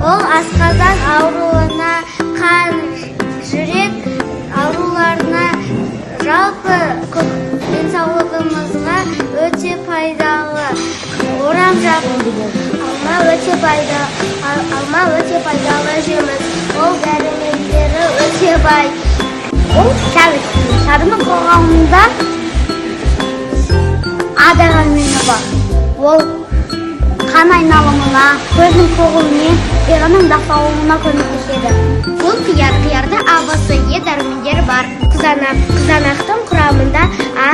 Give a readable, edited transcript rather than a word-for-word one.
Ол асқазан ауруына, қан, жүрек ауруларына, жалпы денсаулығымызға өте пайдалы. Орамжап. Алма өте пайдалы жеміс. Ол дәрумендері өте бай. Ол сәбіз. Сәбіздің құрамында А дәрумені бар. Ол қан айналымына, көздің көруіне, терінің жасалуына көмектеседі. Бұл қияр. Қиярда А, В, С, Е дәрумендері бар. Қызанақ. Қызанақтың құрамында А,